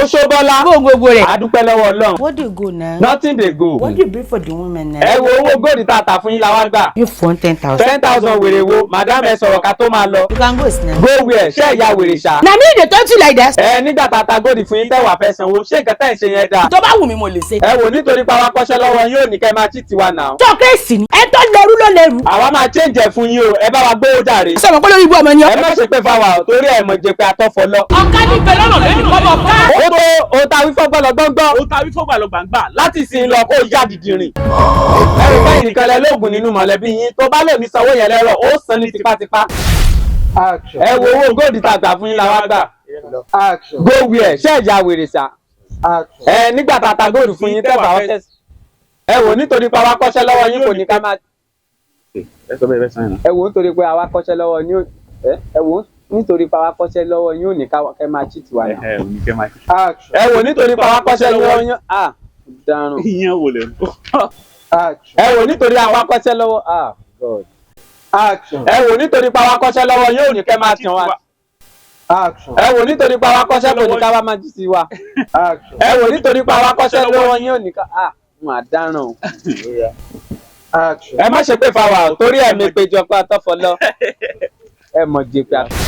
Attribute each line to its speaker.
Speaker 1: Oṣó Bọ́lá.
Speaker 2: Bó gbogbo rẹ̀.
Speaker 1: Adúpẹ́ lọ́wọ́ Ọlọ́run.
Speaker 2: What do you go now?
Speaker 1: Nothing dey go.
Speaker 2: What do you bring for the women now?
Speaker 1: Ẹ wo, owó gold tá a tà fún yín la wá gbà.
Speaker 2: You phone 10,000.
Speaker 1: 10,000 wèrè wo? Madam, ẹ sọ̀rọ̀ ká tó máa lọ.
Speaker 2: You can go now.
Speaker 1: Go where? Ṣé ìyá wèrè ṣá?
Speaker 2: Na me dey talk to you like that.
Speaker 1: Ẹ nígbà tá a ta gold fún yín tẹ́wàá fẹ́ sanwó, ṣé nǹkan tẹ́ ẹ̀ ṣe yẹn dáa?
Speaker 2: Tó bá wù mí, mo lè ṣe.
Speaker 1: Ẹ wò, nítorí pé àwa kọ́ṣẹ́ lọ́wọ́ yín ò ní kẹ́ máa cheat wa náà.
Speaker 2: Tó kérésì ni. Ẹ tó lẹ́rú ló lẹ́rú.
Speaker 1: Àwa máa change ẹ̀ fún yín o, ẹ bá wa gbówó jàre.
Speaker 2: Sọ̀rọ̀ pé lórí ibú ọmọ ni
Speaker 1: Ẹ
Speaker 2: ọ́.
Speaker 1: má ṣe pé fáwa o, torí ẹ̀ mọ̀ jẹ́ pé atọ́fọ́ lọ.
Speaker 3: Ọ̀ká ní bẹ lọ́nà lẹ́nu kọ́mọ ká.
Speaker 1: Ó tó o ta wí fọ́gbọ́n lọ gbọ́ngbọ́n.
Speaker 3: Ó ta wí fọ́gbà lọ gbàngbà.
Speaker 1: Láti sin lọ kó yá dìdìrìn. Ẹ̀rù báyìí nìkan lẹ lóògùn nínú mọ̀lẹ́bí yín, tó bá lè ní sanwó yẹn lẹ́rọ̀, ó san ní tipátipá.
Speaker 4: Action.
Speaker 1: Ẹ wo, owó gold tá a gbà fún yín la wá gbà.
Speaker 4: Action.
Speaker 1: Go where? Ṣé ìyá wèrè ṣá?
Speaker 4: Action.
Speaker 1: Ẹ nígbà tá a ta gold fún yín tẹ́gbà ọ́fẹ́sì. Ẹ wò, nítorí pé àwa kọ́ṣẹ́ lọ́wọ́ yín kò ní ká máa.
Speaker 3: Ẹ sọ bẹ́ẹ̀ bẹ́ẹ̀ sàn yẹn.
Speaker 1: Ẹ wò, nítorí pé àwa kọ́ṣẹ́ lọ́wọ́ yín ẹ wò, nítorí pé àwa kọ́ṣẹ́ lọ́wọ́ yín ò ní ká kẹ́ máa cheat wa náà.
Speaker 3: Ẹ ò ní kẹ́ máa.
Speaker 4: Action.
Speaker 1: Ẹ wò, nítorí pé àwa kọ́ṣẹ́ lọ́wọ́ yín, ah, dáràn.
Speaker 3: Ìyẹn wò lẹ.
Speaker 4: Action.
Speaker 1: Ẹ wò, nítorí àwa kọ́ṣẹ́ lọ́wọ́, ah, God.
Speaker 4: Action.
Speaker 1: Ẹ wò, nítorí pé àwa kọ́ṣẹ́ lọ́wọ́ yín ò ní kẹ́ máa tàn wá.
Speaker 4: Action.
Speaker 1: Ẹ wò, nítorí pé àwa kọ́ṣẹ́ kò ní ká wá máa jí sí wa.
Speaker 4: Action.
Speaker 1: Ẹ wò, nítorí pé àwa kọ́ṣẹ́ lọ́wọ́ yín ò ní ká, ah, n àdáràn o.
Speaker 4: Action.
Speaker 1: Ẹ má ṣe pé fáwa o, torí ẹ̀mí péjọ pé atọ́fọ́ lọ. Ẹ mọ̀ jẹ́ pé atọ́.